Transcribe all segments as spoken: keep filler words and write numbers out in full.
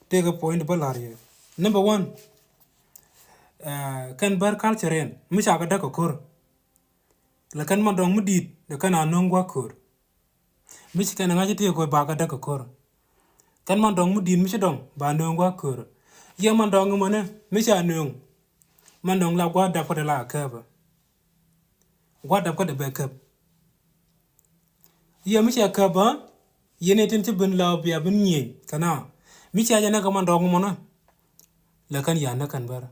Tëëkɛ point bä la̱r yɛ. Number one, kɛn bär culture in mi ca kɛ däk kɛ ko̱r. La kɛn man dɔ̱ŋ mi di̱i̱t dee kɛn a nööŋ gua̱a̱k ko̱r. Mi ci kɛn ŋa̱c i̱ tëëkɛ ko̱r ba kɛ däk kɛ ko̱r. Kɛn man dɔ̱ŋ mi di̱i̱t mi ci dɔ̱ŋ ba nööŋ gua̱a̱k ko̱r. Yɛ man dɔ̱ŋ mɔnɛ mi ca nööŋ. Man dɔ̱ŋ la gua̱a̱k dap kä dee la kääpä. Gua̱a̱k dap kä dee bɛ käp. Yɛ mi cɛ käp bä yɛn ɛ tin ci ben la bia ben nyieny kɛn a mi cɛ jɛ nɛ kɛ man dɔ̱ŋ mɔnɛ. Lɛ kɛn ya nɛ kɛn bär.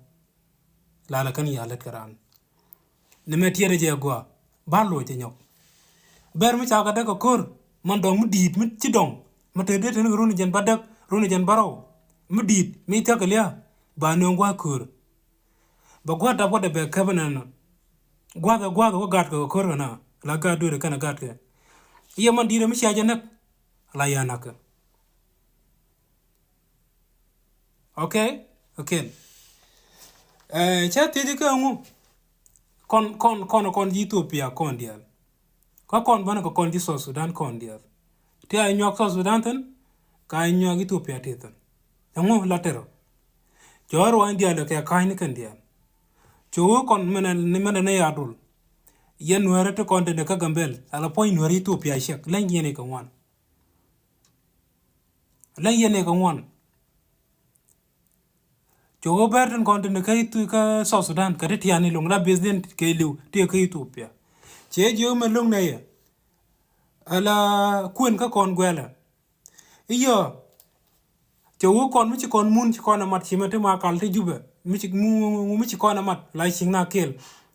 La lɛ kɛn ya lät kɛ raan. Ni mɛ tiɛt jɛ gua ba loc jɛ nyɔk. Bɛr mi ca kɛ däk kɛ ko̱r man dɔŋ mi di̱i̱t mi ci dɔŋ. Mi te dee teni kɛ run jɛn ba däk run jɛn ba rɔw. Mi di̱i̱t mi thiak kɛ lia̱a̱ ba nööŋ gua̱a̱k ko̱r. Bɛ gua̱a̱k dap wä dɛ bɛ käp nɛn nɔ. Gua̱a̱k ɛ gua̱a̱k ɛ wä gat kɛ kɛ ko̱r kɛ na la gat dueer kɛn ɛ gat kɛ. Yɛ man di̱i̱t ɛ mi cia jɛ näk la ya nakä. Okay. Okay. Cä thiec kä ŋu kɔn kɔn kɔn kɔn ji̱ Ethiopia kɔn diaal. Kä kɔn bänä kɛ kɔn ji̱ South Sudan kɔn diaal. Ti a nyuak South Sudan thin ka a nyuak Ethiopia ti thin. Ɛŋu la tɛrɔ. Cɛ wä ruany diaal kɛ ka̱ny ni kɛn diaal. Cɛ wä kɔn mɛnɛ ni mɛnɛ ni ya̱ dul. Yɛn nuɛrɛ ti kɔn dɛn kä Gambel ala puɔ̱ny nuɛrɛ Ethiopia ciɛk leny yɛn ikɛ ŋuan. Leny yɛn ikɛ ŋuan. Cɛ wä bɛr tin kɔn tin kä South Sudan kä ti tiani loŋ la beth din kɛ liw ti kä Ethiopia. Cɛ jiö mɛ loŋ nɛ yɛ ala kuen kä kɔn guɛlɛ. Iyɔ. Cɛ wä kɔn mi ci kɔn mun ci kɔn amat ci mɛ ti ma kal ti Jubɛ mi ci mu mi ci kɔn amat la ciŋ na kel.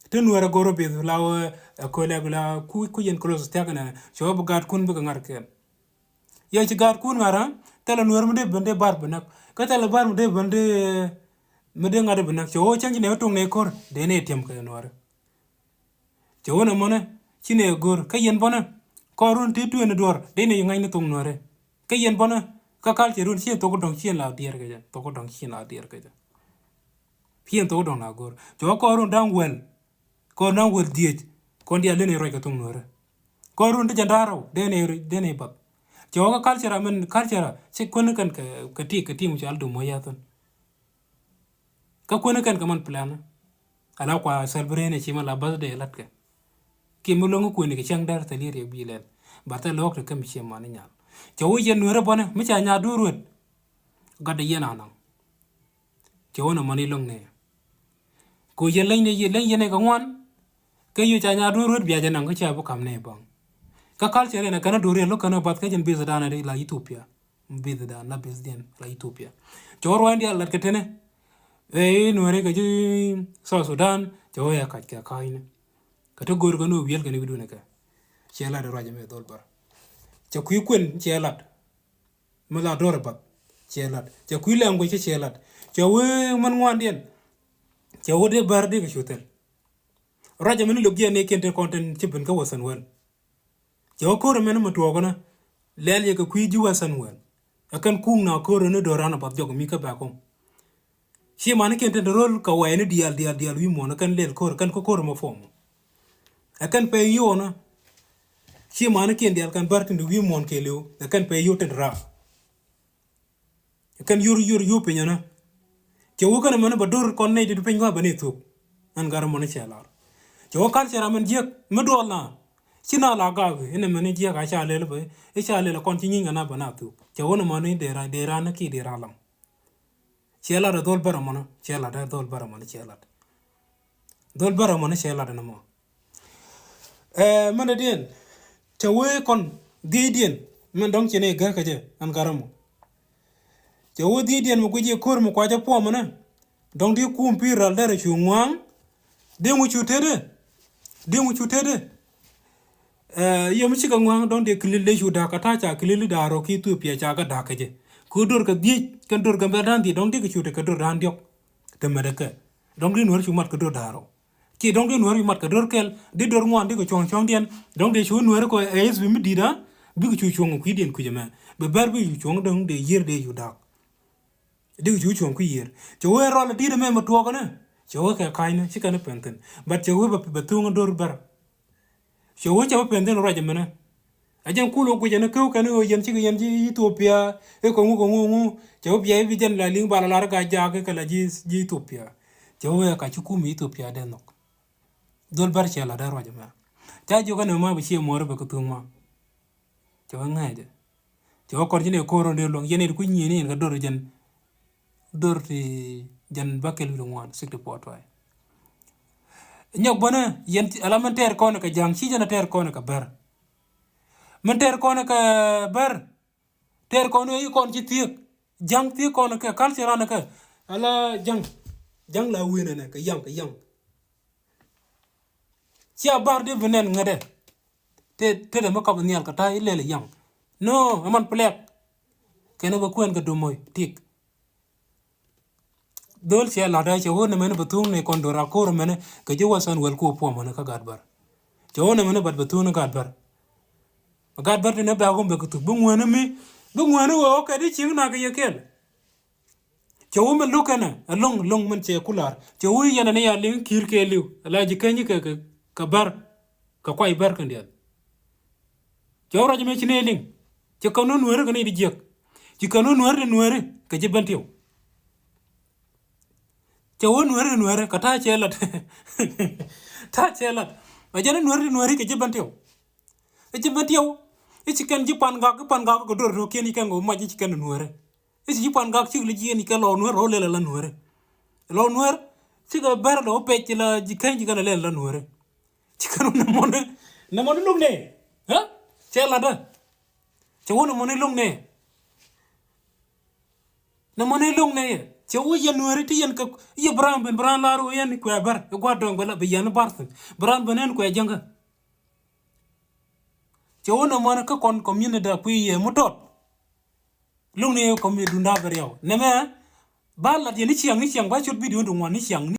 Ti nuɛrɛ goro beth la wä ɛ kölɛ la ku ku yɛn close tiak nɛ cɛ wä bi gat kun bi kɛ ŋar kel. Yɛ ci gaatkun ŋa̱rä thilɛ nuäär mi dee ben dee bar bi näk kä thilɛ bar mi dee ben dee mi dee ŋa̱t bi näk. Cɛ ɣöö cäŋ ci nɛ wä tuŋ nɛ ko̱r dee nɛ tiɛm kɛ nuäärä. Cɛ ɣöö nɛ mɔnɛ ci nɛ go̱r kä yɛn bɔnɛ kɔɔrun ti tueeni duɔ̱r dee nɛ ŋa̱cni thuŋ nuäärä. Kä yɛn bɔnɛ kä kal cɛ run ci thok dɔ̱ŋ ci yɛn la diɛɛr kɛ jɛ thok dɔ̱ŋ ci yɛn la diɛɛr kɛ jɛ. Ci yɛn thok dɔ̱ŋ la go̱r cɛ ɣöö kɔɔrun da̱ŋ wäl. Kɔn naŋ wäl dhieec kɔn diaal dee nɛ ruac kɛ thoŋ nuäärä. Kɔn run ti jɛn da̱ŋ rɛw dee nɛ dee nɛ bath. Cɛ wä kä culture mɛn culture ci kuäni kɛn kɛ kɛ ti kɛ ti mi cɔal dum wä yathin. Kä kuäni kɛn kɛ man plan. Ala kua celebrate ni ci man la birthday lat kɛ. Ki mi loŋ kuäni kɛ cäŋ dɛr thil yɛ riɛk bi lɛl. Ba thil lɔɔk ti kä mi ci man ni nyal. Cɛ wä yɛn nuäärä bɔnɛ mi ca nyaat duur wet. Gat dee yɛn anaŋ. Cɛ wä nɛ mɔni loŋ nɛ. Ko yɛn leny nɛ yɛn leny yɛn nɛ kɛ ŋuan. Kɛ yio̱ ca nyaat duer ruet bia jɛ naŋ kä ca bi kam nɛ baŋ. Kä culture yɛn ɛ kɛn a duer yɛn lo̱k kɛn a bath kä jɛn bith dan a di la Ethiopia. Bith dan la bith diɛn la Ethiopia. Cɛ wä ruany diaal lat kɛ tenɛ. Ɛ nuɛri kɛ ji̱ South Sudan cɛ wä yɛ kac kɛ ka̱cni. Kɛ te go̱o̱r kɛ ni wiɛl kɛ ni wi̱dun kɛ. Cɛ lat ruac mɛ dhol bär. Cɛ kui̱ kuën cɛ lat. Mi la dɔr bath cɛ lat cɛ kui̱ lɛŋ guic cɛ cɛ lat. Cɛ wee män ŋuandiɛn cɛ wee dee bär dee kɛ cu thil. Ruac ɛmɛn lo̱k jiɛn ni kiɛn tin kɔn tin ci ben kä Western world. Cɛ wee ko̱r ɛmɛn mi tuɔɔk ɛnä lɛl yɛ kɛ kui̱ ji̱ Western world. Ɛ kɛn kuŋ na ko̱r ɛn ni dɔr an a bath jɔk mi kä back home. Ci mani kiɛn tin te rol kɛ wɛɛni diaal diaal diaal wi̱i̱ muɔ̱ɔ̱n ɛ kɛn lɛl ko̱r ɛ kɛn kä ko̱r mɛ puɔ̱ɔ̱m. Ɛ kɛn pɛy yio̱o̱nä. Ci mani kiɛn diaal kɛn bär tin te wi̱i̱ muɔ̱ɔ̱n kɛɛliw ɛ kɛn pɛy yio̱o̱ tin te raap. Ɛ kɛn yor yor yio̱o̱ piny ɛnä. Cɛ wä kɛn mani bɛ do̱r kɔn nɛy ti piny kɔn bɛ ni thuɔ̱k. Ɛn gat mɔni cɛ lar. Cɛ wä kal cɛ ram ɛn jiäk mi duɔl na. Ci na la gak inɛ mani jiäk a ca lɛl bɛ i̱ ca lɛl kɔn ci nyi̱ny kɛ na bɛ na thuɔ̱k. Cɛ wä ni mani dee ra dee ra ni ki dee ra lam. Cɛ lat ɛ dhol bärä mɔnä cɛ lat ɛ dhol bärä mɔnä cɛ lat. Dhol bärä mɔnä cɛ lat ɛ nɔmɔ. Ɛ mɛn dee diɛn cɛ wee kɔn dhieec diɛn mɛn dɔ̱ŋ cɛ ni gär kɛ jɛ ɛn garä mɔ. Cɛ wee dhieec diɛn mɛ guic yɛ ko̱r mɛ kuacä puɔmɛ nä. Dɔ̱ŋ ti kum pi̱i̱ ral derɛ cu ŋua̱a̱ŋ. Dee ŋu cu tetdä. Dee ŋu cu tetdä. Ɛ yom cikɛ ŋua̱a̱ŋ dɔ̱ŋ dee kilil dee cu da̱a̱k kä ta̱a̱ ca kilil da̱a̱ rɔ ki Ethiopia ca kɛ da̱a̱k kä jɛ. Ku dor kɛ dhieec kɛn dor kɛ mɛr da̱a̱n dhieec dɔ̱ŋ dee kɛ cu tekɛ dor da̱a̱n diɔ̱k. Te mɛt ɛ kɛ dɔ̱ŋ dee nuɔ̱r cu mat kɛ dor da̱a̱ rɔ. Ki dɔ̱ŋ dee nuɔ̱r cu mat kɛ dor kɛl dee dor ŋuan dee kɛ cuɔ̱ŋ cuɔ̱ŋdiɛn dɔ̱ŋ dee cu nuɔ̱r kɔ ɛ ith bi mi di̱i̱t a. Bikɛ cu cuɔ̱ŋ kui̱diɛn kui̱c ɛmɛ bɛ bɛr bikɛ cu cuɔ̱ŋ dɔ̱ŋ dee yiër dee cu da̱a̱k. Dikɛ cu cuɔ̱ŋ kui̱ yiër. Cɛ wee rɔl a di̱t ɛmɛ mɛ tuɔɔk ɛnɛ. Cɛ wee kɛ ka̱cnä ci kɛn ɛ pɛn thi̱n. But cɛ wee bɛ thuŋ ɛ do̱r bär. Cɛ wee cɛ bä pɛn thi̱n ruac ɛmɛnɛ. A jɛn kul wä guic ɛn kä kɛn ɣöö yɛn cikɛ yɛn ji̱ Ethiopia i̱ kɛ ŋu kɛ ŋu ŋu. Cɛ wä bia i̱ bi jɛn la liŋ ba la lar ka jaak i̱ kɛ la ji̱ ji̱ Ethiopia. Cɛ wä ɛ ka ci kum Ethiopia dee nhɔk. Dhol Bär cɛ la dee ruac ɛmɛ. Ca jiök ɛn ɛmɛ bi ciɛ muɔɔr bɛ kɛ thuŋ ma. Cɛ wä ŋäcɛ. Cɛ wä kɔr ji̱n ɛ ko̱r rɔ̱ dee luɔ̱ŋ yɛn ɛ ti kui̱ nyieen yɛn kɛ dor jɛn. Dor ti jɛn bäkɛl wi̱i̱ ŋuan sixty four twice. Nyɔk bänä yɛn ala min tɛɛr kɔn kɛ ja̱ŋ ci jɛn a tɛɛr kɔn kɛ Bär. Min tɛɛr kɔn kɛ Bär. Tɛɛr kɔn i̱ kɔn ci thiek. Ja̱ŋ thiek kɔn kɛ culture an kɛ ala ja̱ŋ. Ja̱ŋ la wi̱i̱ nɛnɛ kɛ yaŋ kɛ yaŋ. Cia Bär di bi nɛn ŋätdɛ. Te te dɛ mi kap nhial kɛ ta̱a̱ ilɛl yaŋ. No, ɛman plɛk. Kɛn bä kuɛn kɛ dum mɔy tik. Dhol cɛ lat dee cɛ wä nɛ mɛn bä thuŋ ni kɔn dora ko̱r mɛn kɛ ji̱ Western world ku puɔm mɛn kä gat Bär. Cɛ wä nɛ mɛn bä bä thuŋ ni gat Bär. Gat Bär ti ni bɛ kum bɛ kɛ thuk bi ŋuɛni mi bi ŋuɛni wä kɛ di cieŋ na kɛ yɛ kɛl. Cɛ wä mi lo̱k kɛnɛ ɛ lo̱ŋ lo̱ŋ min cɛ kular cɛ wä yɛn ni ya liŋ ki̱i̱r kɛ li̱w ala ji̱ keny kɛ kɛ Bär kɛ kuay Bär kɛ diɛth. Cɛ wä ruac mi ci ni liŋ ci kɛn wä nueeri kɛ ni di jiäk ci kɛn wä nueeri di nueeri kɛ ji̱ Bentiu. Cɛ wä nueeri di nueeri kɛ ta̱a̱ cɛ lat ta̱a̱ cɛ lat ɛ jɛn nueeri di nueeri kɛ ji̱ Bentiu. Ɛ ji̱ Bentiu i̱ ci kɛn ji̱ Pan Gak i̱ Pan Gak kɛ dor do̱kiɛn i̱ kɛn kɛ wä mac i̱ ci kɛn di nueeri. I̱ ci ji̱ Pan Gak cik li jiɛn i̱ kɛ lɔ nueer lɔ lɛl ala nueeri. Lɔ nueer cikɛ Bär lɔ pec la ji̱ keny ci kɛn lɔ lɛl ala nueeri. Ci kɛn wä nɛ mɔni nɛ mɔni luk nɛ. Cɛ latdä. Cɛ wä nɛ mɔni luk nɛ. Nɛ mɔni luk nɛ yɛ cɛ wä yɛ nueeri ti yɛn kɛ yɛ bi raan ben bi raan lar wä yɛn kuɛ Bär i̱ gua̱a̱r dɔ̱ŋ bɛ la bi yɛn bar thin bi raan ben ɛn kuɛ jäŋkä. Cɛ wä nɛ mɔni kä kɔn community da kui̱ yɛ mi tɔt. Luk ni kɔm mi dunda bɛ riaw nɛmɛ. Ba lat yɛ ni ciaŋ ni ciaŋ ba cut video ni ŋuan ni ciaŋ.